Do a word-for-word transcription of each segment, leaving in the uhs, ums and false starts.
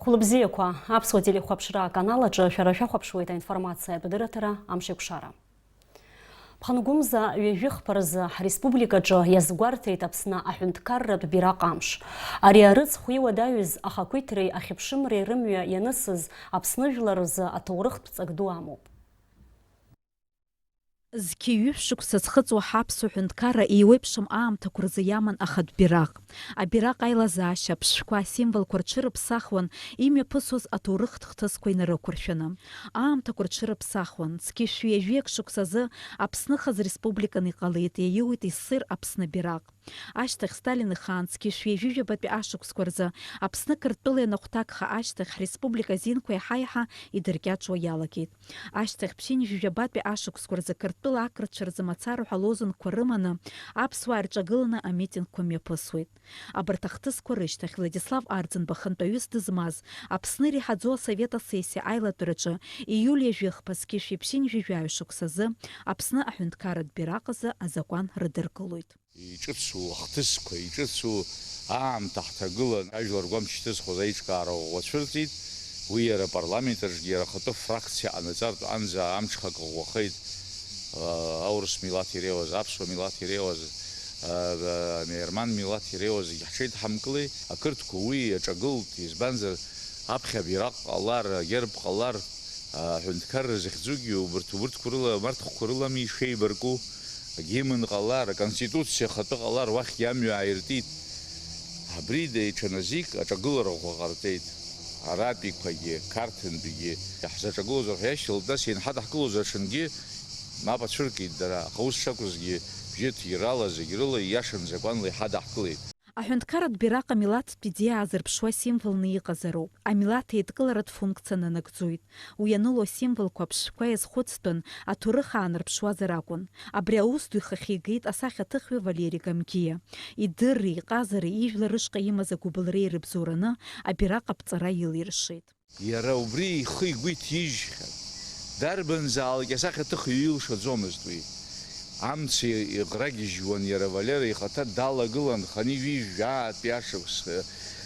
Хәлыбзиақәа, Аԥсуа телехәаԥшра аканал аҿы шәара шәахәаԥшуеит аинформациатә адырраҭара Амшеикәшара. Ԥхынгәымза ҩажәи хԥа рзы ҳреспубликаҿы иазгәарҭеит Аԥсны аҳәынҭқарратә бираҟ амш. Ари арыцхә иуадаҩыз ахақәиҭреи ахьыԥшымреи рымҩа ианысыз Аԥсны жәлар рзы аҭоурыхтә ҵак ду амоуп. Зқьи ҩышә шықәса зхыҵуа ҳаԥсуа ҳәынҭқарра еиуеиԥшым аамҭақәа рзы иаман ахатә бираҟ. Абираҟ аилазаашьа аԥшшәқәа, асимволқәа рҽырыԥсахуан, имҩаԥысуаз аҭоурыхтә хҭысқәа инарықәыршәаны. Аамҭақәа рҽырыԥсахуан, зқьи шәи ҩажәи акы шықәсазы Аԥсны хаз республикан иҟалеит, иаиуит ессир Аԥсны бираҟ. Ашьҭахь Сталин ихаан зқьи шәи ҩажәи жәабатәи ашықәсқәа рзы Аԥсны Қырҭтәыла ианахәҭакха ашьҭахь ҳреспублика азинқәа еиҳа-еиҳа идыркьаҿуа иалагеит. Ашьҭахь ԥшьынҩажәи жәабатәи ашықәсқәа рзы Қырҭтәыла ақырҭцәа рзы мацара ҳәа лозунгқәа рыманы аԥсуаа ирҿагыланы амитингқәа мҩаԥысуеит. Абарҭ ахҭысқәа рышьҭахь Владислав Арӡынба хантәаҩыс дызмаз Аԥсны иреиҳаӡоу асовет асессиа аилатәараҿы ииуль ҩажәи хԥа зқьи шәи ԥшьынҩажәи жәаҩа шықәсазы Аԥсны аҳәынҭқарратә бираҟ азы азакәан рыдыркылоит. Иҿыцу ахҭысқәа, иҿыцу аамҭа ҳҭагылан, ажәлар ргәамч шьҭызхуаз аиҿкаара ӷәӷәа цәырҵит. Уи иара апарламент аҿгьы иара ахатәы фракциа ҟанаҵартә анӡа амҽхак ӷәӷәахеит. Аурыс милаҭ иреиуаз, аԥсуа милаҭ иреиуаз, амерман милаҭ иреиуаз зегьы ҳҽеидҳамкылеи, ақырҭқәа уи иаҿагылт, избанзар, аԥхьа абираҟ ҟалар, агерб ҟалар, аҳәынҭқарра захьӡугьы убарҭ, убарҭқәа рыла, марҭхқәа рылами ишеибарку, агимн ҟалар, аконституциа ахатәы ҟалар, уахьгьы амҩа ааиртит. Абри даҽа назик аҿагылара ӷәӷәа ҟарҵеит. Аратәиқәагьы, Қарҭынтәигьы иаҳзаҿагылозар ҳәа иашьҭалт, нас ианҳадаҳкылоз аҽынгьы мап ацәыркит дара, аха ус шакәызгьы бжьы ҭирала зегь рыла ииашан закәанла иҳадаҳкылеит. Аҳәынҭқарратә бираҟ амилаҭтә идеиа аазырԥшуа символны иҟазароуп. Амилаҭ еидкыларатә функциа нанагӡоит. Уи аныло асимволқәа аԥшшәқәа иазхәыцтәын, аҭоурых аанарԥшуазар акәын. Абри аус ду ихахьы игеит асахьаҭыхҩы Валери Гамгиа. Идырреи, иҟазареи, ижәлар рышҟа имаз агәыбылреи ирыбзоураны абираҟ аԥҵара илиршеит. Иара убри ихы-игәы иҭижьхьан. Дарбанзаалак асахьаҭыхҩы илшаӡомызт уи. Амца иӷрагьежьуан иара Валера ихаҭа далагылан хынҩажәи жәаатәи ашықәс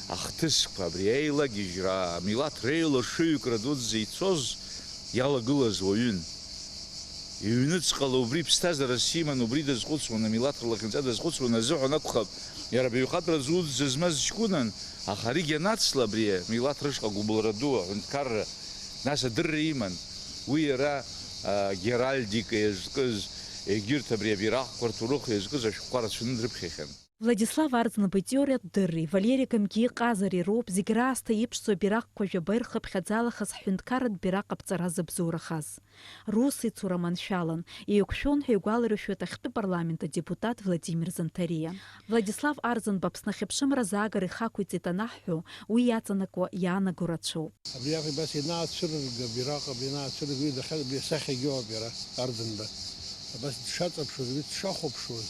ахҭысқәа, абри аилагьежьра, амилаҭ реилашыҩкра дуӡӡа ицоз иалагылаз уаҩын. Иҩныҵҟала убри ԥсҭазаарас иман, убри дазхәыцуан, амилаҭ рлахьынҵа дазхәыцуан азыҳәан акәхап, иара абаҩхатәра зуӡӡа змаз ҷкәынан, аха аригьы анацла абри амилаҭ рышҟа гәыбылра ду, аҳәынҭқарра, нас адырра иман. Уи иара, а, геральдика иазкыз, егьырҭ абри абираҟқәа рҭоурых иазкыз ашәҟәқәа рацәаны дрыԥхьахьан. Владислав Арӡынба итеориатә дырреи Валери Гамгиа иҟазареи роуп зегь раасҭа иԥшӡоу абираҟқәа жәаба ирхыԥхьаӡалахаз ҳҳәынҭқарратә бираҟ аԥҵара зыбзоурахаз. Рус ицура маншәалан, еиқәшәон ҳәа игәаларшәоит ахьтәы парламент адепутат Владимир Занҭариа. Владислав Арӡынба Аԥсны ахьыԥшымра заагара ихақәиҵеит анаҳҳәо, уи иаҵанакуа иаанаго рацәоуп. Абриаҟ абас ианаацәырырга, абираҟ абри ианаацәырырга, уи дахьа-, абри асахьагьы ауп иара, Арӡынба. Абас дшаҵаԥшуаз, уи дшахәаԥшуаз.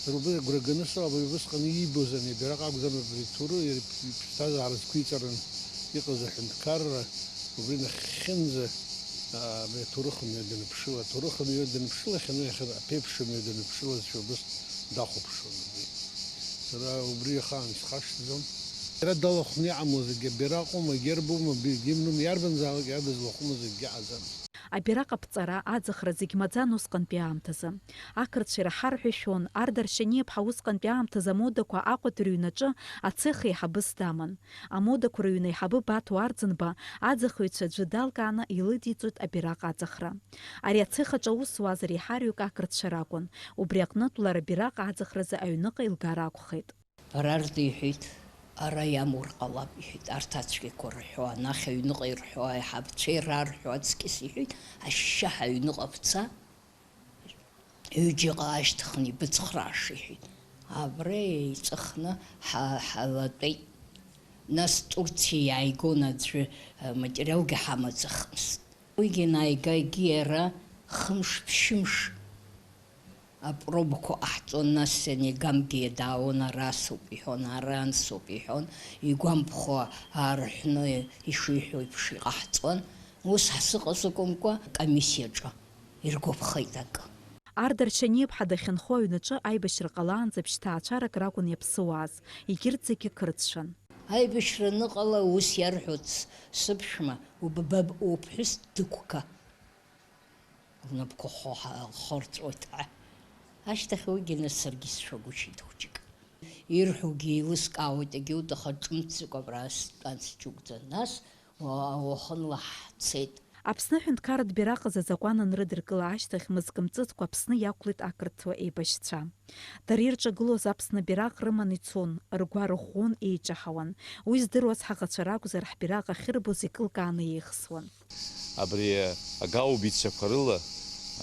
Дара убри агәра ганы сыҟоуп, абри убысҟан иибоз ани абираҟ акәӡам, абри ҭоурых, иара иԥ-, иԥсҭазаара зқәиҵаран иҟаз аҳәынҭқарра, убри нахьхьынӡа, аа, абри аҭоурых мҩа даныԥшыла, аҭоурых мҩа даныԥшылахьан, уи иахьа аԥеиԥш мҩа даныԥшылазшәа убыс дахәаԥшуан убри. Сара убри ахаан схашҭӡом. Иара далахәны иҟамло зегьы абираҟума, агербума, би-, гимнума, иарбанзаалак иара дызлахәымыз акгьы ыҟаӡам. Абираҟ аԥҵара, аӡахра зегь маӡан усҟантәи аамҭазы. Ақырҭцәа ираҳар ҳәа ишәон, Ардар Шьаниаԥҳа усҟантәи аамҭазы амодақәа Аҟәатәи рыҩнаҿы ацех еиҳабыс даман. Амодақәа рыҩны аиҳабы Баҭо Арӡынба аӡахыҩцәа аӡәы далкааны илыдиҵоит абираҟ аӡахра. Ари ацех аҿы аус зуаз реиҳараҩык ақырҭцәа ракәын, убри аҟнытә лара абираҟ аӡахразы аҩныҟа илгар акәхеит. Ара рдиҳәеит, ара иамур ҟалап, иҳәеит, арҭ ацәгьақәа рҳәо, анахь аҩныҟа ирҳәо, аиҳабцәа ирарҳәо аҵкьыс иҳәеит, ашьшьаҳәа аҩныҟа бца, ҩыџьаҟа аашьҭыхны ибыцхрааша, иҳәеит. Абра еиҵыхны ҳа-, ҳалатәеит. Нас Турциа иааигон аӡәы, материалгьы ҳамаӡахмызт. Уигьы анааига, егьи иара хымш-ԥшьымш апробақәа ҟаҳҵон, нас ани Гамгиа даауан, ара асоуп иҳәон, ара ансоуп иҳәон, игәамԥхо аарҳәны ишиҳәо еиԥш иҟаҳҵон. Ус ҳзыҟаз акәымкәа, комиссиаҿы иргәаԥхеит акы. Ардар Шьаниаԥҳа дахьынхо аҩнаҿы аибашьра ҟалаанӡа ԥшь ҭаацәарак ракәын иаԥсыуааз, егьырҭ зегьы қырҭцәан. Аибашьра аныҟала ус иарҳәоит, сыԥшәма, уббаб уԥҳәыс дықәга. Лнапқәа хо-, ҳа-, хорҵәоит ҳәа. Ашьҭахь уигьы нас саргьы сшәагәышьеит хәыҷык. Ирҳәогьы еилыскаауеит, егьаут, аха ҿымҭӡакәа абра стәан сџьықәӡа. Нас уа-, уахынла ҳцеит. Аԥсны аҳәынҭқарратә бираҟ азы азакәан анрыдыркыла ашьҭахь, мызк-мҵыцкәа Аԥсны иақәлеит ақырҭуа еибашьцәа. Дара ирҿагылоз Аԥсны абираҟ рыманы ицон, ргәы арыӷәӷәон, еиҷаҳауан. Уи здыруаз ҳаӷацәа ракәзар, ҳбираҟ ахьырбоз икылкааны еихсуан. Абри агаубицақәа рыла,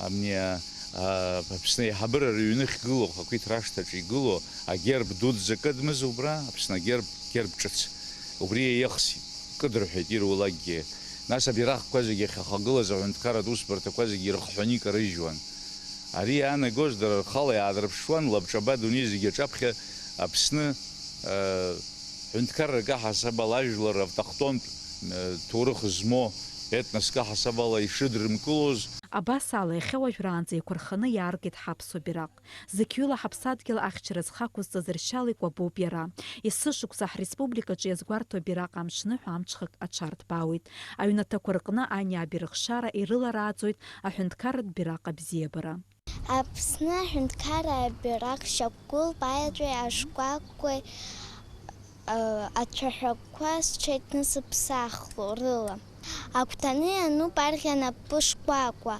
абни, а, а, Аԥсны аиҳабыра рыҩны ахьгылоу, ахақәиҭра ашҭаҿы игылоу агерб дуӡӡа кыдмыз убра, Аԥсны агерб, герб ҿыц, убри еихсит, кыдырҳәеит ирулакгьы. Нас абираҟқәа зегьы ахьахагылаз аҳәынҭқарратә усбарҭақәа зегьы ирыхҳәаны икарыжьуан. Ари иаанагоз дара рхала иаадырԥшуан, лабҿаба адунеи зегьы аҿаԥхьа Аԥсны, а, ҳәынҭқаррак аҳасабала, ажәлар автохтонтә, э, ҭоурых змоу етноск аҳасабала ишыдрымкылоз. Абас ала, иахьа уажәраанӡа еиқәырханы иааргеит ҳаԥсуа бираҟ. Зықьҩыла ҳаԥсадгьыл ахьчара зхы ақәызҵаз ршьала икәабоуп иара. Есышықәса ҳреспубликаҿы иазгәарҭо абираҟ амшныҳәа амҽхак аҽарҭбаауеит. Аҩнаҭақәа рҟны аниааби рыхшара ирыларааӡоит аҳәынҭқарратә бираҟ абзиабара. Аԥсны аҳәынҭқарра абираҟ шьақәгылоуп аеҵәеи ашкәакәеи, ы, ацәаҳәақәа зҽеиҭнысыԥсахло рыла. Агәҭаны иануп арӷьа напы шкәакәа,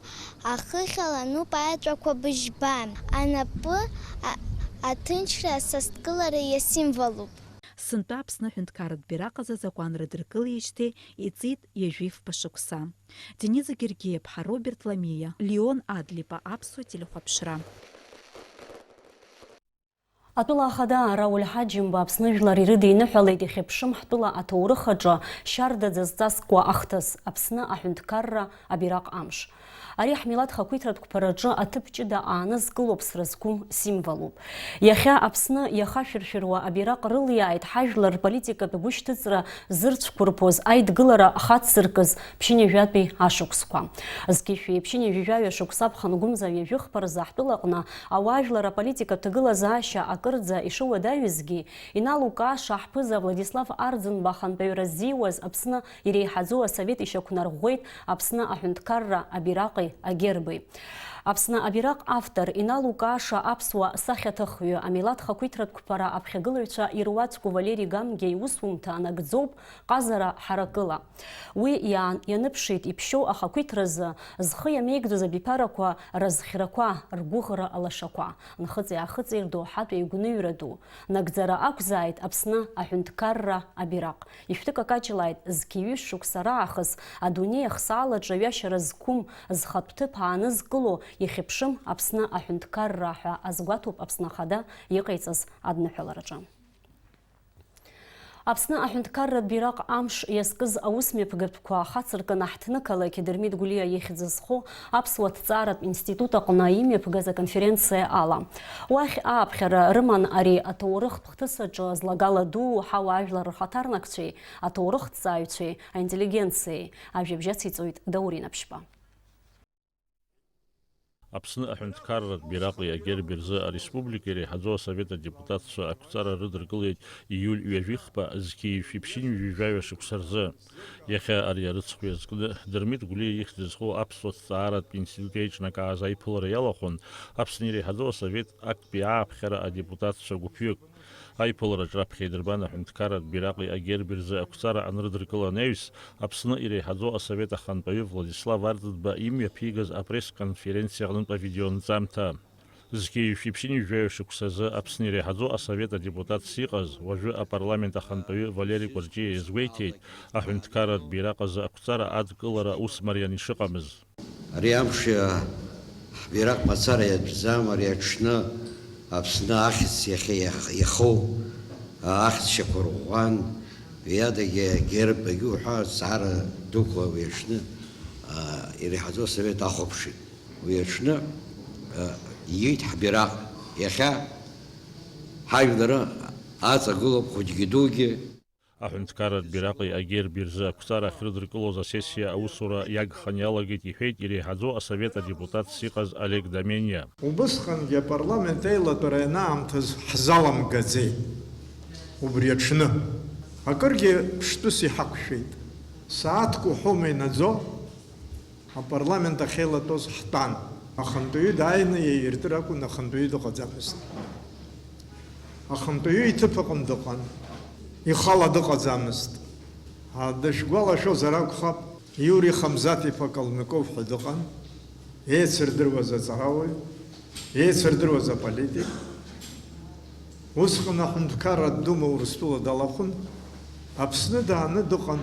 ахыхь ала ануп аеҵәақәа быжьба. Анапы, а, аҭынчра асасдкылара иасимволуп. Сынтәа Аԥсны аҳәынҭқарратә бираҟ азы азакәан рыдыркылеижьҭеи иҵит ҩажәи фба шықәса. Дениза Гергиаԥҳа, Роберт Ламиа, Леон Адлипа, Аԥсуа телехәаԥшра. Атәыла ахада Рауль Ҳаџьымба Аԥсны жәлар ирыдиныҳәалеит иахьа ԥшым ҳтәыла аҭоурых аҿы шьардаӡа зҵазкуа ахҭыс, Аԥсны аҳәынҭқарра абираҟ амш. Ари ҳмилаҭ хақәиҭратә қәԥараҿы аҭыԥ ҷыда аанызкылоуп сра зқәым символуп. Иахьа Аԥсны иахашәыршәыруа абираҟ рылиааит ҳажәлар рполитикатә гәышьҭыҵра зырцәқәырԥоз аидгылара хацзыркыз ԥшьынҩажәатәи ашықәсқәа. Зқьи жәшәи ԥшьынҩажәи жәаҩа шықәса аԥхынгәымза ҩажәи хԥа рзы ҳтәылаҟны ауаажәлар аполитикатә ҭагылазаашьа акырӡа ишыуадаҩызгьы, иналукааша ҳԥыза Владислав Арӡынба ахантәаҩра ззиуаз Аԥсны иреиҳаӡоу асовет ишьақәнарӷәӷәеит Аԥсны аҳәынҭқарра абираҟи агерби. Аԥсны абираҟ автор иналукааша аԥсуа сахьаҭыхҩы, амилаҭ хақәиҭратә қәԥара аԥхьагылаҩцәа ируаӡәку Валери Гамгиа иусумҭа анагӡоуп ҟазара ҳаракыла. Уи иаан-, ианыԥшит иԥшьоу ахақәиҭразы зхы иамеигӡоз абиԥарақәа разхьрақәа, ргәыӷра алашақәа, нхыҵи-аахыҵи рдоуҳатә еигәныҩра ду. Нагӡара ақәзааит Аԥсны аҳәынҭқарра абираҟ. Ишәҭыкакаҷлааит зқьи ҩышә шықәса раахыс адунеи ахсаалаҿы ҩашьара зқәым, зхатә ҭыԥ аанызкыло, ихьыԥшым Аԥсны аҳәынҭқарра ҳәа азгәаҭоуп Аԥсны Ахада иҟаиҵаз адныҳәалараҿы. Аԥсны аҳәынҭқарратә бираҟ амш иазкыз аусмҩаԥгатәқәа хацыркын аҳҭнықалақь Дырмит Гәлиа ихьӡ зху Аԥсуа ҭҵааратә институт аҟны имҩаԥгаз аконференциа ала. Уахь ааԥхьара рыман ари аҭоурыхтә хҭыс аҿы злагала дуу ҳауаажәлар рхаҭарнакцәеи, аҭоурыхҭҵааҩцәеи, аинтеллигенциеи. Ажәабжь ациҵоит Даур Инаԥшьба. Аԥсны аҳәынҭқарратә бираҟи агерби рзы ареспублика иреиҳаӡоу асовет адепутатцәа ақәҵара рыдыркылеит ииуль ҩажәихԥа зқьи жәшәи ԥшьынҩажәи жәаҩа шықәса рзы. Иахьа ари арыцхә иазкны Дырмит Гәлиа ихьӡ зху Аԥсуа ҭҵааратә институт еиҿнакааз аиԥылара иалахәын Аԥсны иреиҳаӡоу асовет актәи ааԥхьара адепутатцәа гәыԥҩык. Аиԥылараҿ раԥхьа идырбан аҳәынҭқарратә бираҟи агерби рзы ақәҵара анрыдыркыла анаҩс, Аԥсны иреиҳаӡоу асовет ахантәаҩы Владислав Арӡынба имҩаԥигаз апресс-конференциа аҟнытә авидеонҵамҭа. Зқьи жәшәи ԥшьынҩажәи жәаҩа шықәсазы Аԥсны иреиҳаӡоу асовет адепутатс иҟаз, уажәы апарламент ахантәаҩы Валери Кәарҷиа иазгәеиҭеит, аҳәынҭқарратә бираҟ азы ақәҵара адкылара ус мариан ишыҟамыз. Ари амш, а, ҳбираҟ мацара иатәӡам, ари аҽны Аԥсны ахьӡ иахьа иах-, иахоу, а, ахьӡшьақәа рӷәӷәан, уи адагьы агерб агьуҳәа азҵаара дуқәа уи аҽны, а, иреиҳаӡоу асовет ахәаԥшит. Уи аҽны, а, ииит ҳбираҟ. Иахьа ҳажәлар аҵагылоуп хәыҷгьы дугьы. Аҳәынҭқарратә бираҟи агерби рзы ақәҵара ахьрыдыркылоз асессиа аусура иагханы иалагеит, иҳәеит иреиҳаӡоу асовет адепутатс иҟаз Олег Домениа. Убысҟангьы апарламент аилатәара ианаамҭаз ҳзаламгаӡеит. Убри аҽны. Акыргьы ԥштәыс иҳақәшәеит. Сааҭк уҳәома инаӡо, апарламент ахьеилатәоз ҳтәан. Ахантәаҩы дааины иаиртыр акәын, ахантәаҩы дыҟаӡамызт. Ахантәаҩы иҭыԥ аҟны дыҟан, ихала дыҟаӡамызт. А, дышәгәалашәозар акәхап, Иури Хамзат-иԥа Калмыков ҳәа дыҟан, еицырдыруаз аҵарауаҩ, еицырдыруаз аполитик. Усҟан аҳәынҭқарратә дума Урыстәыла далахәын, Аԥсны дааны дыҟан.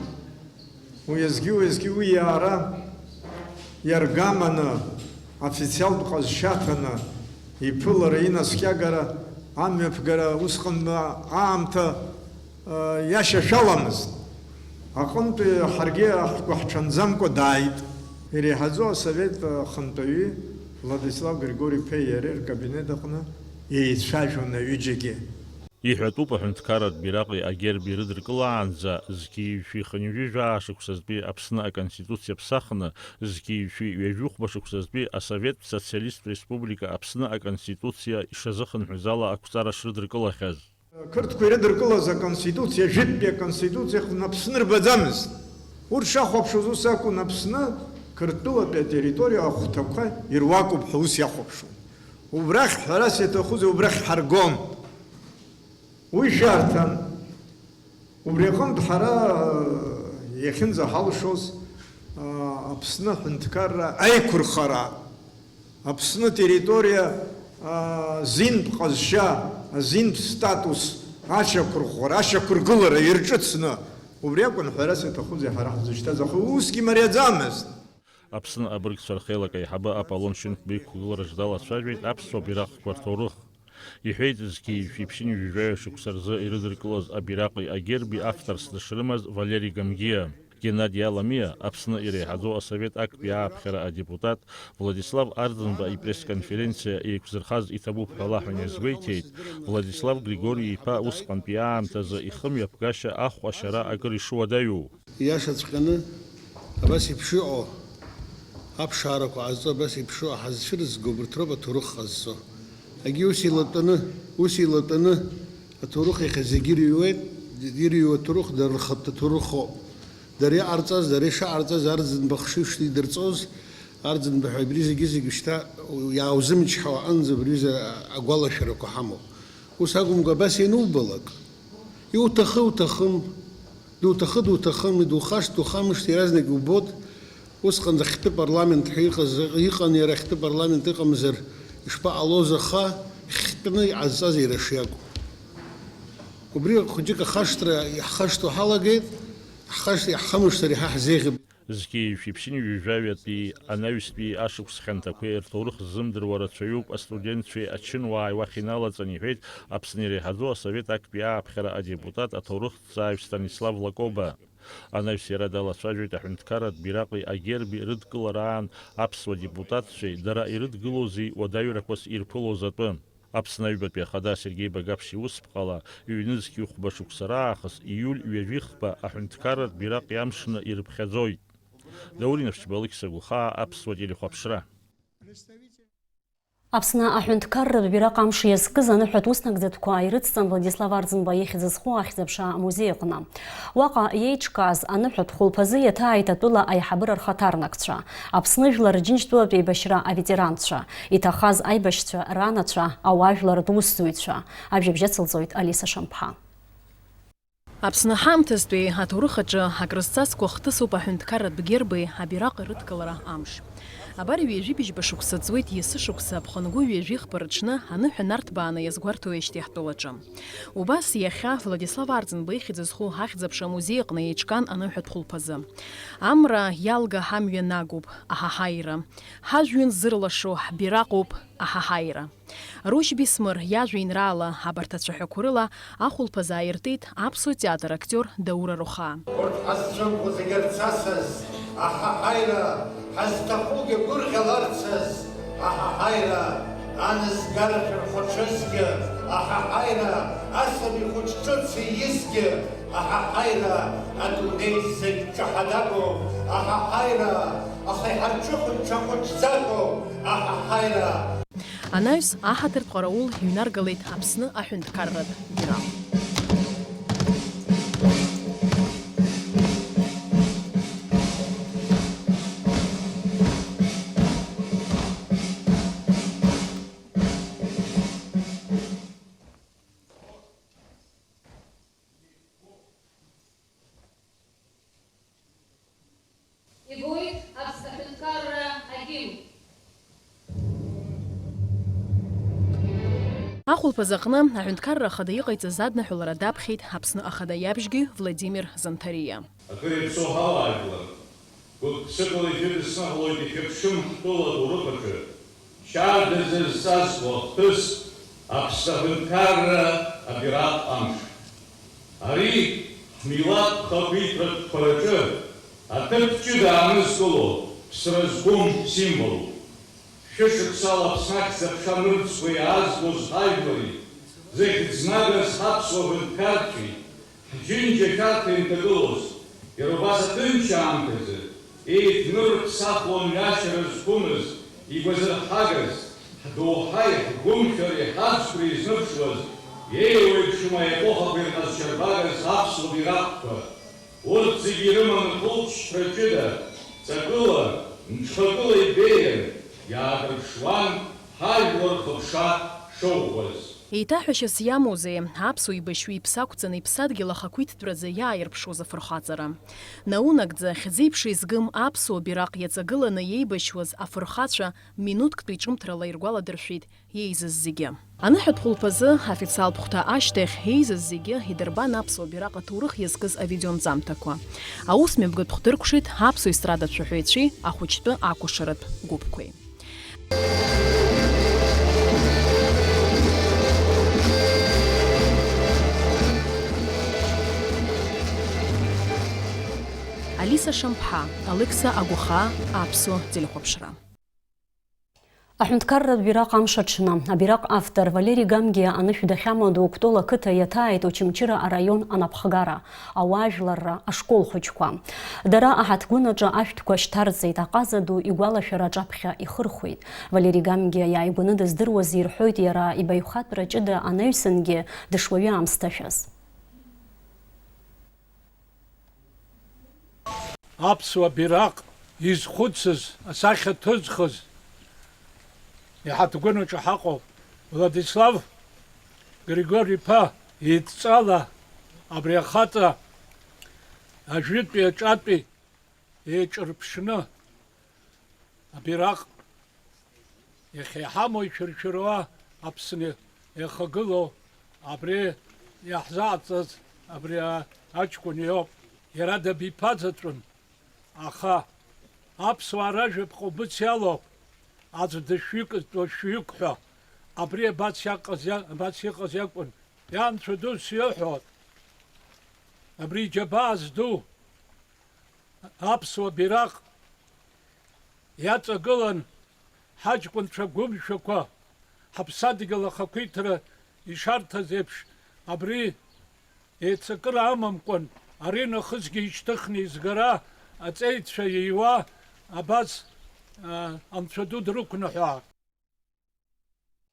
Уеизгьы-уеизгьы уи иаара иаргаманы, официалтә ҟазшьа аҭаны, иԥылара, инаскьагара, амҩаԥгара усҟан аамҭа, э, иашьашәаламызт. Аҟынтәи ҳаргьы ҳгәы ҳҽанӡамкәа дааит. Иреиҳаӡоу асовет ахантәаҩы Владислав Григори-иԥеи иареи ркабинет аҟны еицәажәон аҩыџьагьы. Иҳәатәуп аҳәынҭқарратә бираҟи агерби рыдыркылаанӡа зқьи жәшәи хынҩажәи жәаа шықәсазтәи Аԥсны Аконституциа ԥсахны, зқьи жәшәи ҩажәихәба шықәсазтәи Асоветтә Социалисттә Республика Аԥсны Аконституциа ишазыхынҳәыз ала ақәҵара шрыдыркылахьаз. Қырҭқәа ирыдыркылаз аконституциа, жәытәтәи аконституциа аҟны Аԥсны рбаӡамызт. Урҭ шахәаԥшуаз ус акәын, Аԥсны Қырҭтәылатәи атерриториа ахәҭақәа ируакуп ҳәа ус иахәаԥшуан. Убрахь, ҳәарас иаҭахузеи, убрахь ҳаргон. Уи шәарҭан. Убри аҟынтә ҳара, э, иахьынӡаҳалшоз, э, Аԥсны аҳәынҭқарра аиқәырхара, Аԥсны атерриториа, э, азинтә ҟазшьа, азинтә статус ашьақәырӷәӷәара, ашьақәыргылара ирҿыцны, убри акәын, ҳәарас иаҭахузеи, ҳара ҳзышьҭаз, аха усгьы мариаӡамызт. Аԥсны абыргцәа рхеилак аиҳабы Аполлон Шьынқәба иқәгылараҿ далацәажәеит аԥсуа бираҟқәа рҭоурых. Иҳәеит, зқьи жәшәи ԥшьынҩажәи жәаҩа шықәса рзы ирыдыркылаз абираҟи агерби авторс дышрымаз Валери Гамгиа. Геннади Аламиа, Аԥсны иреиҳаӡоу асовет актәи ааԥхьара адепутат, Владислав Арӡынба ипресс-конференциа еиқәзырхаз иҭабуп ҳәа лаҳәан иазгәеиҭеит, Владислав Григори-иԥа усҟантәи аамҭазы ихымҩаԥгашьа ахә ашьара акыр ишуадаҩу. Ииашаҵәҟьаны, абас еиԥш иҟоу аԥшаарақәа ҟазҵо, абас еиԥш иҟоу ҳазцәырызго, убырҭ роуп аҭоурых ҟазҵо. Егьи ус еилатәаны, ус еилатәаны аҭоурых иахьа зегьы ирыҩуеит, ирыҩуа аҭоурых дара рхатә ҭоурыхоуп. Дара иҟарҵаз, дара ишыҟарҵаз, Арӡынба хшыҩ шидырҵоз, Арӡынба ҳәа абри зегьы-зегьы шьҭа иааузымчҳауа аҟынӡа абри ҩыза агәалашәарақәа ҳамоуп. Ус акәымкәа, абас ианубалак, иуҭахы уҭахым, Дуҭахы, дуҭахым, идухашт, духамышт, иаразнак иубоит. Усҟан захьтәы парламент ҳәа иҟаз, иҟан, иара ахьтәы парламент ыҟамзар ишԥаҟалоз, аха хьтәны иҟазҵаз иара шиакәу. Убри хәыҷык ахашҭра иаҳхашҭуа ҳалагеит, ҳхашҭ-, иаҳхамышҭыр иаҳа ҳзеиӷьуп. Зқьи жәшәи ԥшьынҩажәи жәаҩатәи анаҩстәи ашықәс хьанҭақәеи рҭоурых ззымдыруа рацәаҩуп астудентцәеи ачынуааи уахь иналаҵан, иҳәеит Аԥсны иреиҳаӡоу асовет актәи ааԥхьара адепутат, аҭоурыхҭҵааҩ Станислав Лакоба. Анаҩс иара далацәажәеит аҳәынҭқарратә бираҟи агерби рыдкылара аан аԥсуа депутатцәеи дара ирыдгылози уадаҩрақәас ирԥылоз атәы. Аԥсны аҩбатәи ахада Сергеи Багаԥшь иусԥҟала, ҩнызқь хәба шықәса раахыс ииуль ҩажәихба аҳәынҭқарратә бираҟ иамшны ирыԥхьаӡоит. Даур Инаԥшьба, Алықьса Гәлхаа, Аԥсуа телехәаԥшра. Аԥсны аҳәынҭқарратә бираҟ амш иазкыз аныҳәатә уснагӡатәқәа ирыцҵан Владислав Арӡынба ихьӡ зху ахьӡ-аԥша амузеи аҟны. Уаҟа иеиҿкааз аныҳәатә хәылԥазы иаҭааит атәыла аиҳабыра рхаҭарнакцәа, Аԥсны Жәлар Рџьынџьтәылатә еибашьра аветеранцәа, иҭахаз аибашьцәа ранацәа, ауаажәларратә усзуҩцәа. Ажәабжь ацылҵоит Алиса Шамԥҳа. Аԥсны ҳаамҭазтәи аҭоурых аҿы акрызҵазкуа хҭысуп аҳәынҭқарратә герби абираҟи рыдкылара амш. Абар ҩажәи быжьба шықәса ҵуеит есышықәса аԥхынгәы ҩажәи хԥа рыҽны аныҳәа нарҭбааны иазгәарҭоижьҭеи ҳтәылаҿы. Убас иахьа Владислав Арӡынба ихьӡ зху ахьӡ-аԥша амузеи аҟны еиҿкаан аныҳәатә хәылԥазы. Амра иалга ҳамҩа нагоуп, аҳаҳаира! Ҳажәҩан зырлашо ҳбираҟуп, аҳаҳаира! Рушь Бисмыр иажәеинраала абарҭ ацәаҳәақәа рыла ахәылԥазы ааиртит аԥсуа театр актиор Даур Арухаа. Урҭ ҳазцәымӷу зегьы рцасаз, аҳаҳаира, ҳазҭахугьы гәырӷьаларцаз, аҳаҳаира, анызгара шәырхәаҽызгьы, аҳаҳаира, асаби хәыҷ ҿыц иизгьы, аҳаҳаира, адунеи зегь ҿаҳа-дагәоу, аҳаҳаира, аха иҳарҿыхоит ҽа хәыҷӡакоу, аҳаҳаира! Анаҩс аҳаҭыртә ҟараул иҩнаргалеит Аԥсны аҳәынҭқарратә бираҟ. Ахәылԥаз аҟны аҳәынҭқарра ахада иҟаиҵаз адныҳәалара даԥхьеит Аԥсны Ахада иабжьгьы Владимир Занҭариа. Акыр иаԥсоу ҳауаажәлар, гәык-ԥсыкала ишәыдысныҳәалоит ишәыԥшым ҳтәыла аҭоурых аҿы шьардаӡа зҵазкуа ахҭыс, Аԥсны аҳәынҭқарра абираҟ амш. Ари ҳмилаҭ хақәиҭратә қәараҿы аҭыԥ ҷыда аанызкыло, ԥсра зқәым символуп. Шәышықәсала Аԥсны ахьӡ-аԥша мырӡкәа иаазгоз ҳажәлари, зыхьӡ знагаз ҳаԥсуа ҳәынҭқарцәеи, ҳџьынџьашьарҭа инҭагылоз, иара убас аҭынч аамҭазы, еиднырԥсахуан ҩашьара зқәымыз, игәазырҳагаз, ҳдоуҳаи ҳгәымшәареи ҳаӡбра изныԥшуаз, еиуеиԥшым аепохақәа ирҟазшьарбагаз аԥсуа бираҟқәа. Урҭ зегьы ирыман рхылҵшьҭра ҷыда, ҵакыла, мҽхакыла ибеиан, иаадырԥшуан ҳажәлар рхыԥша шоуӷәӷәаз. Еиҭаҳәашьас иамоузеи, аԥсуа еибашьҩы иԥсы ақәҵаны иԥсадгьыл ахақәиҭтәразы иааирԥшуаз афырхаҵара? Наунагӡа, хьӡеиԥш изгым аԥсуа бираҟ иаҵагыланы иеибашьуаз афырхацәа минуҭктәи ҿымҭрала иргәаладыршәеит иеизаз зегьы. Аныҳәатә хәылԥазы, официалтә хәҭа ашьҭахь, еизаз зегьы идырбан аԥсуа бираҟ аҭоурых иазкыз авидеонҵамҭақәа. Аусмҩаԥгатә хәдыркәшеит аԥсуа естрадатә шәаҳәаҩцәеи ахәыҷтәы акәашаратә гәыԥқәеи. Алиса Шамԥҳа, Алықьса Агәахаа, Аԥсуа телехәаԥшра. Аҳәынҭқарратә бираҟ амш аҽны, абираҟ автор Валери Гамгиа анышә дахьамадоу Кәтол ақыҭа иаҭааит Очамчыра араион анапхгара, ауаажәларра, ашкол хәыҷқәа. Дара аҳаҭгәын аҿы ашәҭқәа шьҭарҵеит, аҟаза ду игәалашәара аҿаԥхьа ихырхәеит. Валери Гамгиа иааигәаны дыздыруаз ирҳәоит иара ибаҩхатәра ҷыда анаҩсангьы дышуаҩы аамсҭашәаз. Аԥсуа бираҟ изхәыцыз, асахьа ҭызхыз, иҳаҭгәын аҿы ҳаҟоу Владислав Григори-иԥа идҵала абри ахаҵа ажәытәи аҿатәи еиҿырԥшны абираҟ иахьа иҳамоу ишәыршәыруа Аԥсны иахагылоу абри иаҳзааӡаз абри аҷкәын иоуп. Иара дабиԥазаҵәын, аха аԥсуаа ражәаԥҟа убыс иалоуп, аӡә дышәҩыкыз, дышәҩык ҳәа. Абри абас иаҟаз иа-, абас иҟаз иакәын. Иа Анцәа ду сиҳәоит, абри иџьабаа зду аԥсуа бираҟ иаҵагылан, ҳаҷкәынцәа гәымшәақәа, ҳаԥсадгьыл ахақәиҭра ишарҭаз еиԥш, абри еицакыра амамкәан, ари нахысгьы ишьҭыхны изгара аҵеицәа ииуа абас, а, Анцәа ду дрықәныҳәаа.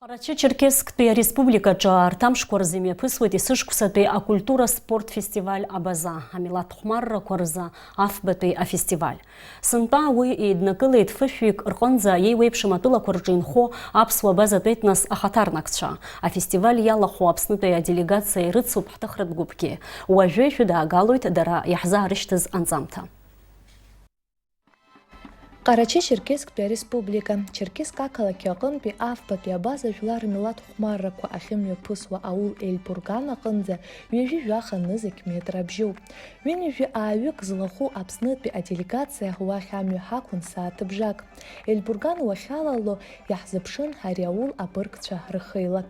Ҟарачы-Черкесктәи ареспубликаҿы арҭ амшқәа рзы имҩаԥысуеит есышықәсатәи акультура спорт фестиваль Абаза, амилаҭ хәмаррақәа рзы афбатәи афестиваль. Сынтәа уи еиднакылеит фышәҩык рҟынӡа еиуеиԥшым атәылақәа рҿы инхо аԥсуа абазатә етнос ахаҭарнакцәа. Афестиваль иалахәу Аԥснытәи аделегациа ирыцуп ҳҭыхратә гәыԥгьы. Уажәы шәыдаагалоит дара иаҳзаарышьҭыз анҵамҭа. Ҟарачы-Черкесктәи ареспублика, Черкесск ақалақь аҟынтәи афбатәи абаза жәлар рмилаҭ хәмаррақәа ахьымҩаԥысуа аул Ельбурган аҟынӡа ҩажәи жәаха нызқь метр абжьоуп. Ҩынҩажәи ааҩык злахәу Аԥснытәи аделегациа уахь амҩа ҳақәын сааҭыбжак. Ельбурган уахьалало иаҳзыԥшын ари аул абыргцәа рхеилак.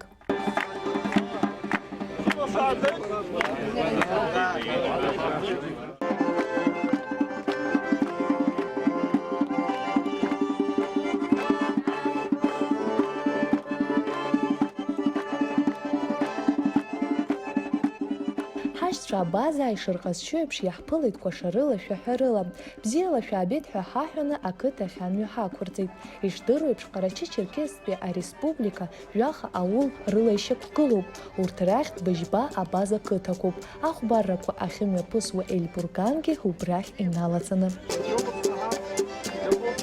Ҳашьцәа абаза ишырҟазшьоу еиԥш иаҳԥылеит кәашарыла, шәаҳәарыла. Бзиала шәаабеит ҳәа ҳаҳәаны ақыҭахь амҩа ҳақәырҵеит. Ишдыру еиԥш, Ҟарачы-Черкесктәи ареспублика жәаха аул рыла ишьақәгылоуп. Урҭ рахьтә быжьба абаза қыҭақәоуп. Ахәмаррақәа ахьымҩаԥысуа Ельбургангьы убрахь иналаҵаны.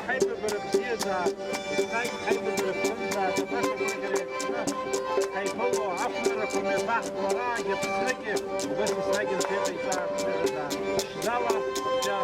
Ҳаибабара бзиазаап, еснагь ҳаибабара ԥшымзаап, абас агәырӷьара иаԥсны ҳаиԥыло, ахәмаррақәа мҩаԥаҳго араагьы Аԥснагьы убас еснагь анцәа иҟаиҵа, ԥшӡазаап, ԥшӡала, ԥшӡа.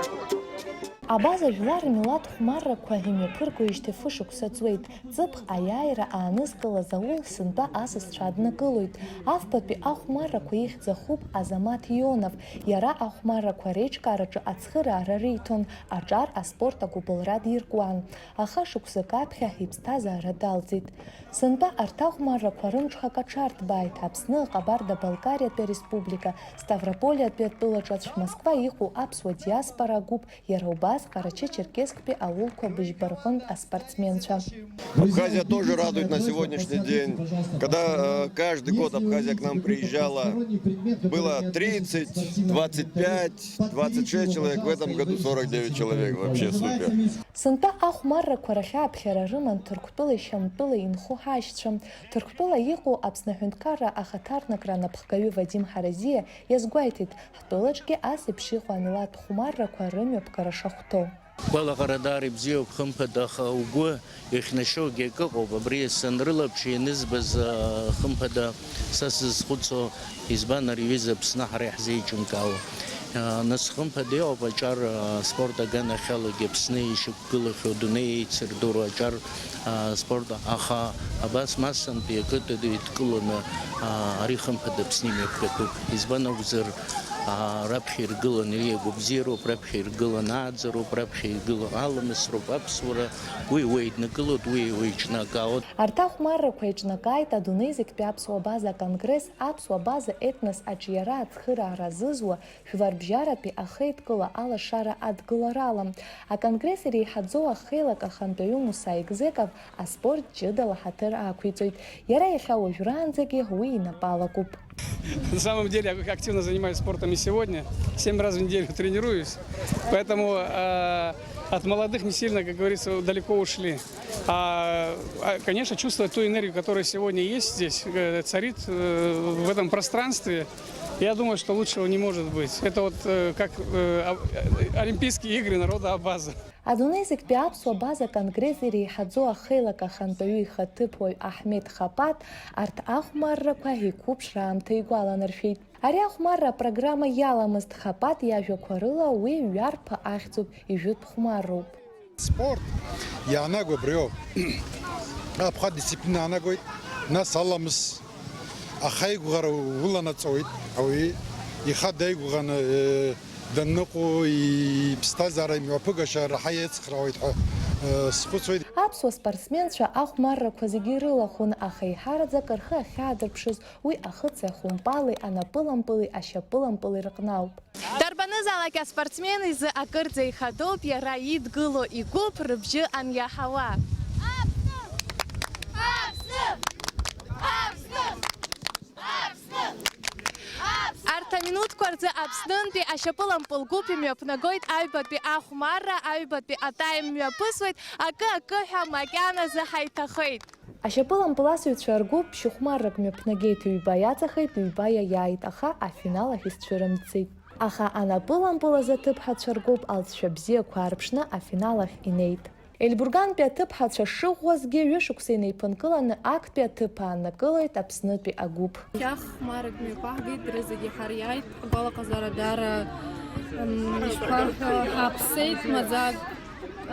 Абаза жәлар рмилаҭ хәмаррақәа имҩаԥыргоижьҭеи фышықәса ҵуеит. Ҵыԥх аиааира аанызкылаз аул сынтәа асасцәа аднакылоит. Афбатәи ахәмаррақәа ихьӡ ахуп Азамаҭ Ионов. Иара ахәмаррақәа реиҿкаараҿы ацхыраара риҭон, аҿар аспорт агәыбылра диркуан. Аха шықәсык аԥхьа иԥсҭазаара далҵит. Сынтәа арҭ ахәмаррақәа рымҽхак аҽарҭбааит Аԥсны, Ҟабарда-Балкариатәи ареспублика, Ставрополиатәи атәылаҿацә, Москва иҟоу аԥсуа диаспора агәыԥ, иара убас Ҟарачы-Черкессктәи аулқәа быжьба рҟынтә аспортсменцәа. Абхазия тоже радует на сегодняшний день. Когда, э, каждый год Абхазия к нам приезжала, было тридцать, двадцать пять, двадцать шесть человек, в этом году сорок девять человек, вообще супер. Сынтәа ахәмаррақәа рахьааԥхьара рыман Ҭырқәтәылеи Шьамтәылеи инхо ҳашьцәа. Ҭырқәтәыла иҟоу Аԥсны аҳәынҭқарра ахаҭарнакра анапхгаҩы Вадим Ҳаразиа иазгәеиҭеит, ҳтәылаҿгьы ас еиԥш иҟоу амилаҭ хәмаррақәа рымҩаԥгара шахәҭоу. Гәалаҟара даара ибзиоуп, хымԥада, аха угәы иахьнашьоугьы акы ыҟоуп. Абри санрылаԥш ианызбаз, а, хымԥада, са сызхәыцуа, избан ари аҩыза Аԥсны ҳара иаҳзеиҿымкаауа? А, нас хымԥада иҟоуп аҿар, а, спорт аганахьалагьы Аԥсны ишьақәгылахьоу, адунеи еицырдыруа аҿар, а, спорт, аха абас массантәи акы дыдкыланы, а, ари хымԥада Аԥсны имҩаԥгатәуп. Избан акәзар, а, раԥхьа иргыланы иагәабзиароуп, раԥхьа иргыланы ааӡароуп, раԥхьа иргыланы аламысроуп, аԥсуара, уи уеиднакылоит, уи уеиҿнакаауеит. Арҭ ахәмаррақәа еиҿнакааит адунеи зегьтәи аԥсуа база аконгресс, аԥсуа база етнос аҿиара ацхыраара азызуа, жәларбжьаратәи ахеидкыла алашара адгыларала. Аконгресс иреиҳаӡоу ахеилак ахантәаҩы Муса Егзеков аспорт ҷыдала ҳаҭыр ақәиҵоит. Иара иахьа уажәраанӡагьы уи инапы алакуп. На самом деле, я активно занимаюсь спортом и сегодня. Семь раз в неделю тренируюсь. Поэтому, э, от молодых не сильно, как говорится, далеко ушли. А, а, конечно, чувствовать ту энергию, которая сегодня есть здесь, э, царит, э, в этом пространстве. Я думаю, что лучшего не может быть. Это вот, э, как, э, а, э, Олимпийские игры народа Абаза. Адунеи зегьтәи аԥсуа база конгресс иреиҳаӡоу ахеилак ахантәаҩы ихаҭыԥуаҩ Аҳмеҭ Хапаҭ арҭ ахәмаррақәа иқәыԥшра аамҭа игәаланаршәеит. Ари ахәмарра апрограмма иаламызт. Хапаҭ иажәақәа рыла, уи ҩарԥа ахьӡуп, ижәытә хәмарроуп. Спорт иаанаго абриоуп. Аԥхьа дисциплина аанагоит, нас аламыс, ахаигәара уланаҵоит, ауаҩы ихадаигәааны, э, данныҟәо, иԥсҭазаара имҩаԥыгаша раҳа иацхраауеит ҳәа, э, схәыцуеит. Аԥсуа спортсменцәа ахәмаррақәа зегьы ирылахәын, аха еиҳараӡак рхы ахьаадырԥшыз уи ахыци ахәымпали, анапылампыли ашьапылампыли рҟны ауп. Дарбанызаалак аспортсмен изы акырӡа ихадоуп иара идгыло игәыԥ рыбжьы аниаҳауа. Аԥсны! Аԥсны! Аԥсны! Аԥсны! Арҭ аминуҭқәа рзы Аԥснынтәи ашьапылампыл гәыԥ имҩаԥнагоит аҩбатәи ахәмарра, аҩбатәи атайм мҩаԥысуеит, акы-акы ҳәа макьаназы ҳаиҭахеит. Ашьапылампыласыҩцәа ргәыԥ ԥшьыхәмаррак мҩаԥнагеит, ҩба иаҵахеит, ҩба иаиааит, аха афинал ахь изцәырымҵӡеит. Аха анапылампыл азы аҭыԥҳацәа ргәыԥ алҵшәа бзиақәа аарԥшны афинал ахь инеит. Елбургантәи аҭыԥҳацәа шыӷәӷәазгьы, ҩышықәса инеиԥынкыланы актәи аҭыԥ ааннакылоит Аԥснытәи агәыԥ. Хьахмарак мҩаԥаҳгеит, дара зегьы ҳариааит, ҳгәалаҟазаара даара, м, ишԥарҳәо, ҳаԥсеит маӡак,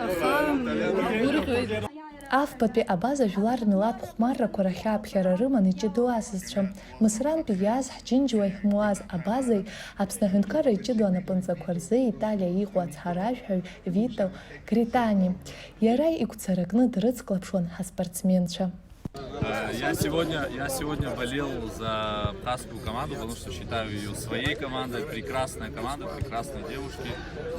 аха, м, ҳгәырӷьоит. Афбатәи абаза жәлар рмилаҭ хәмаррақәа рахьааԥхьара рыман иҷыдоу асасцәа. Мысрантәи иааз ҳџьынџьуа иҳмуаз абазеи Аԥсны аҳәынҭқарра иҷыдоу анапынҵақәа рзы Италиа иҟоу ацҳаражәҳәаҩ Вито Гритани. Иара игәцаракны дрыцклаԥшуан ҳаспортсменцәа. Э, я сегодня, я сегодня болел за абхазскую команду, потому что считаю её своей командой. Прекрасная команда, прекрасные девушки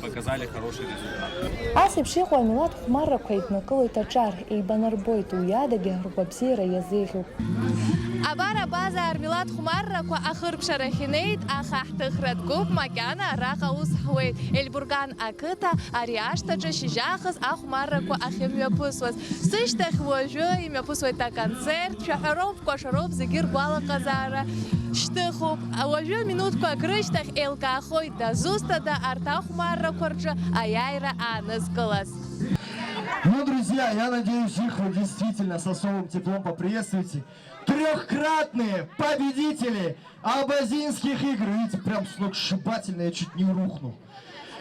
показали хороший результат. Ас еиԥш иҟоу амилаҭ хәмаррақәа еиднакылоит аҿар, еибанарбоит, уи адагьы ргәабзиара иазеиӷьуп. Абар абаза армилаҭ хәмаррақәа ахыркәшарахь инеит, аха ҳҭыхратә гәыԥ макьана араҟа аус ҳуеит. Елбурган ақыҭа ари ашҭаҿы шьыжьаахыс ахәмаррақәа ахьымҩаԥысуаз. Сышьҭахь уажәы имҩаԥысуеит аконцерт, шәаҳәароуп, кәашароуп, зегьы ргәалаҟазаара шьҭыхуп. Уажәы минуҭқәак рышьҭахь еилкаахоит дызусҭада арҭ ахәмаррақәа рҿы аиааира аанызкылаз. Ну, друзья, я надеюсь, их вы действительно с особым теплом поприветствуете. Трёхкратные победители Абазинских игр. Видите, прям сногсшибательно, я чуть не рухнул.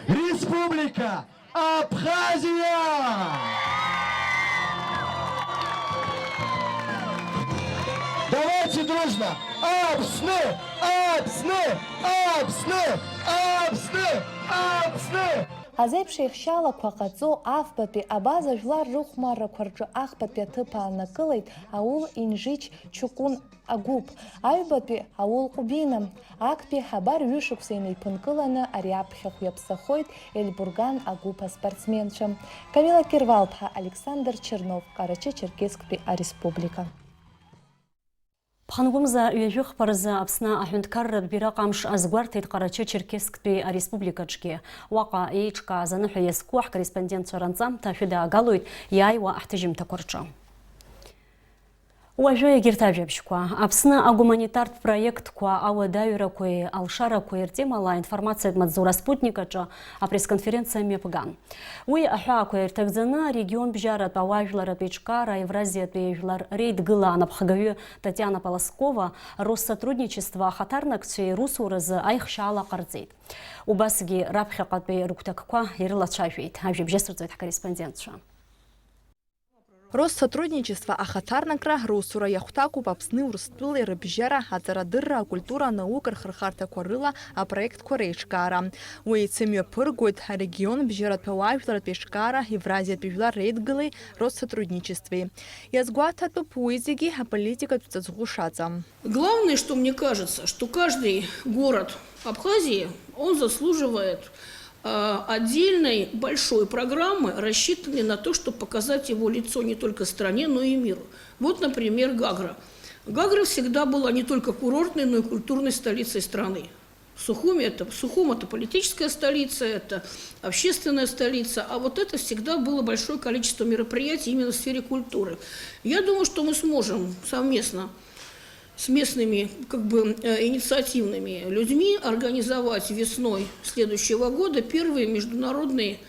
Республика Абхазиа! Давайте дружно! Аԥсны! Аԥсны! Аԥсны! Аԥсны! Аԥсны! Азеиԥш еихшьалақәа ҟаҵо, афбатәи абаза жәлар рыхәмаррақәа рҿы ахԥатәи аҭыԥ ааннакылеит аул Инжич Чукун агәыԥ, аҩбатәи аул Ҟәбина. Актәи абар ҩышықәса инеиԥынкыланы ари аԥхьахә иаԥсахоит Ельбурган агәыԥ аспортсменцәа. Камила Кирвал-ԥҳа, Александр Чернов, Ҟарачы-Черкессктәи ареспублика. Ԥхынгәымза ҩажәи хԥа рзы Аԥсны аҳәынҭқарратә бираҟ амш азгәарҭеит Ҟарачы-Черкессктәи ареспубликаҿгьы. Уаҟа еиҿкааз аныҳәа иазку ҳкорреспондентцәа ранҵамҭа шәыдаагалоит иааиуа ҳҭыжьымҭақәа рҿы. Уажәы егьырҭ ажәабжьқәа. Аԥсны агуманитартә проектқәа ауадаҩрақәеи алшарақәеи ртемала информациатә маҵзура Спутник аҿы апресс-конференциа мҩаԥган. Уи аҳәаақәа ирҭагӡаны арегион бжьаратә ауаажәларратә еиҿкаара Евразиатәи жәлар реидгыла анапхгаҩы Татиана Полоскова Россотрудничество ахаҭарнакцәеи русуразы аихшьаала ҟарҵеит. Убасгьы раԥхьаҟатәи рыгәҭакқәа ирылацәажәеит. Ажәабжь асырҵоит ҳкорреспондентцәа. Россотрудничество ахаҭарнакра русура иахәҭакуп Аԥсни Урыстәылеи рыбжьара, аҵарадырра, акультура, анаука рхырхарҭақәа рыла апроектқәа реиҿкаара. Уи еицымҩаԥыргоит арегион бжьаратәи ауаажәларратә еиҿкаара Евразиатәи жәлар реидгылеи Россотрудничествеи. Иазгәаҭатәуп уи зегьы аполитикатә ҵаҵӷәы шаҵам. Главное, что мне кажется, что каждый город Абхазии, он заслуживает, э, отдельной большой программы, рассчитанной на то, чтобы показать его лицо не только стране, но и миру. Вот, например, Гагра. Гагра всегда была не только курортной, но и культурной столицей страны. Сухум это, Сухум это политическая столица, это общественная столица, а вот это всегда было большое количество мероприятий именно в сфере культуры. Я думаю, что мы сможем совместно с местными, как бы, э, инициативными людьми организовать весной следующего года первый международный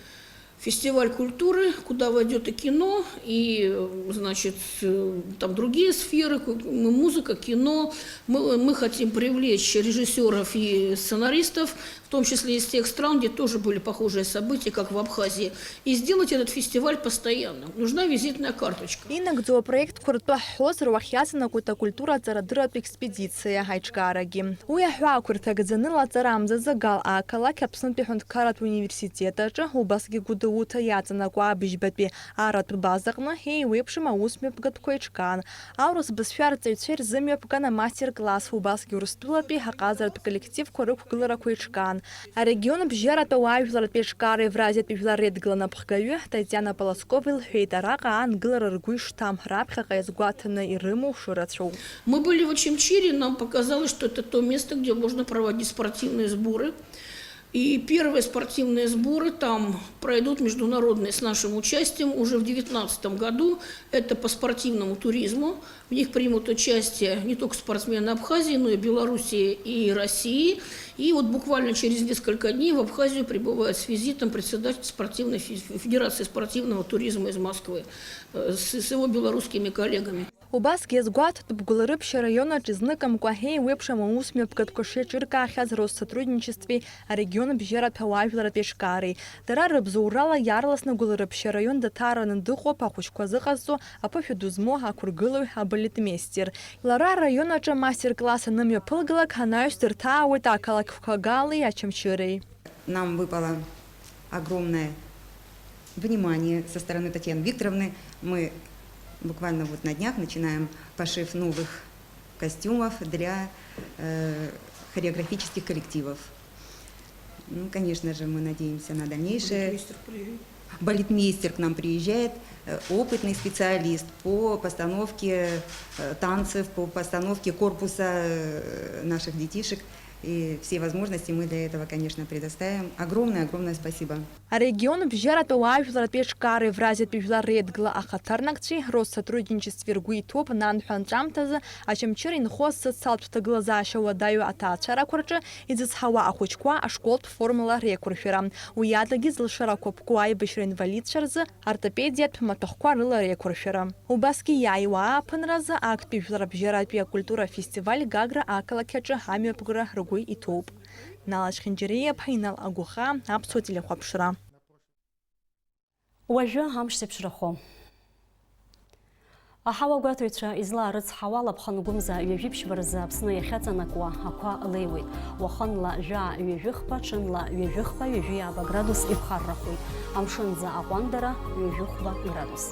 фестиваль культуры, куда войдёт и кино, и, э, значит, э, там другие сферы, ку-, м-, музыка, кино. Мы, мы хотим привлечь режиссёров и сценаристов, в том числе из тех стран, где тоже были похожие события, как в Абхазии, и сделать этот фестиваль постоянным. Нужна визитная карточка. Инагӡоу апроектқәа ртәы ҳҳәозар, уахь иаҵанакуеит акультура аҵарадырратә експедициа аиҿкаарагьы. Уи аҳәаақәа ирҭагӡаны лаҵарамзазы Гал ақалақь Аԥснытәи аҳәынҭқарратә университет аҿы, убасгьы Гәдоуҭа иаҵанакуа абыжьбатәи аратә базаҟны еиуеиԥшым аусмҩаԥгатәқәа еиҿкаан. Аурыс бызшәа арҵаҩцәа ирзымҩаԥган амастер-класс, убасгьы Урыстәылатәи аҟазаратә коллективқәа рықәгыларақәа еиҿкаан. Арегион абжьаратәи ауаажәларратә еиҿкаара Евразиатәи жәлар реидгыла анапхгаҩы Татиана Полоскова илҳәеит, араҟа аангылара ргәы ишҭам, раԥхьаҟа иазгәаҭаны ирымоу шырацәоу. Мы были в Очамчире, нам показалось, что это то место, где можно проводить спортивные сборы. И первые спортивные сборы там пройдут международные с нашим участием уже в девятнадцатом году. Это по спортивному туризму. В них примут участие не только спортсмены Абхазии, но и Белоруссии и России. И вот буквально через несколько дней в Абхазию прибывает с визитом председатель спортивной фе-, Федерации спортивного туризма из Москвы, э, с, с его белорусскими коллегами. Убасгьы иазгәаҭатәуп Гәылрыԥшь араион аҿы изныкымкәа еиуеиԥшым аусмҩаԥгатәқәа шеиҿыркаахьаз Россотрудничествеи арегион абжьаратәи ауаажәларратә еиҿкаареи. Дара рыбзоурала иаарласны Гәылрыԥшь араион даҭараны дыҟоуп ахәыҷқәа зыҟазҵо аԥышәа ду змоу ақәыргылаҩ абалетмеистер. Лара араион аҿы амастер-класс анымҩаԥылгалак, анаҩс дырҭаауеит ақалақьқәа Гали Ачамчыреи. Нам выпало огромное внимание со стороны Татьяны Викторовны. Мы буквально вот на днях начинаем пошив новых костюмов для, э, хореографических коллективов. Ну, конечно же, мы надеемся на дальнейшее. Балетмейстер приедет? Балетмейстер к нам приезжает, э, опытный специалист по постановке, э, танцев, по постановке корпуса, э, наших детишек. И все возможности мы для этого, конечно, предоставим. Огромное-огромное спасибо. Арегион бжьаратәи ауаажәларратә еиҿкаара Евразиатәи жәлар реидгыла ахаҭарнакцәеи Россотрудничествеи ргәы иҭоуп, нанҳәа анҵәамҭазы Очамчыра инхоз социалтә ҭагылазаашьа уадаҩу аҭаацәарақәа рҿы изызҳауа ахәыҷқәа ашколтә формала реиқәыршәара. Уи адагьы зылшарақәа ԥку аибашьра инвалидцәа рзы ортопедиатә маҭәахәқәа рыла реиқәыршәара. Убасгьы иааиуа ааԥынразы актәи жәларбжьаратәи акультура афестиваль Гагра ақалақь аҿы амҩаԥгара ргәы иҭоуп. Нала Чхинџьариа-иԥҳа, Инал Агәыхаа, Аԥсуа телехәаԥшра. Уажәы амш зеиԥшрахо. Аҳауагәаҭаҩцәа излаарыцҳауа ала, ԥхынгәымза ҩажәи ԥшьба рзы Аԥсны иахьаҵанакуа ақәа леиуеит. Уахынла жәаа ҩажәи хԥа, ҽынла ҩажәи хԥа, ҩажәи ааба градус иԥхаррахоит. Амшынӡа аҟәандара ҩажәи хәба градус.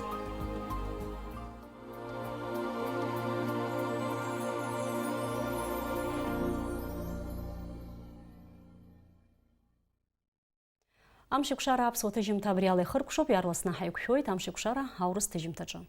Амшеикәшара аԥсуа ҭыжьымҭа абри ала ихыркәшоуп, иаарласны ҳаиқәшәоит Амшеикәшара аурыс ҭыжьымҭаҿы.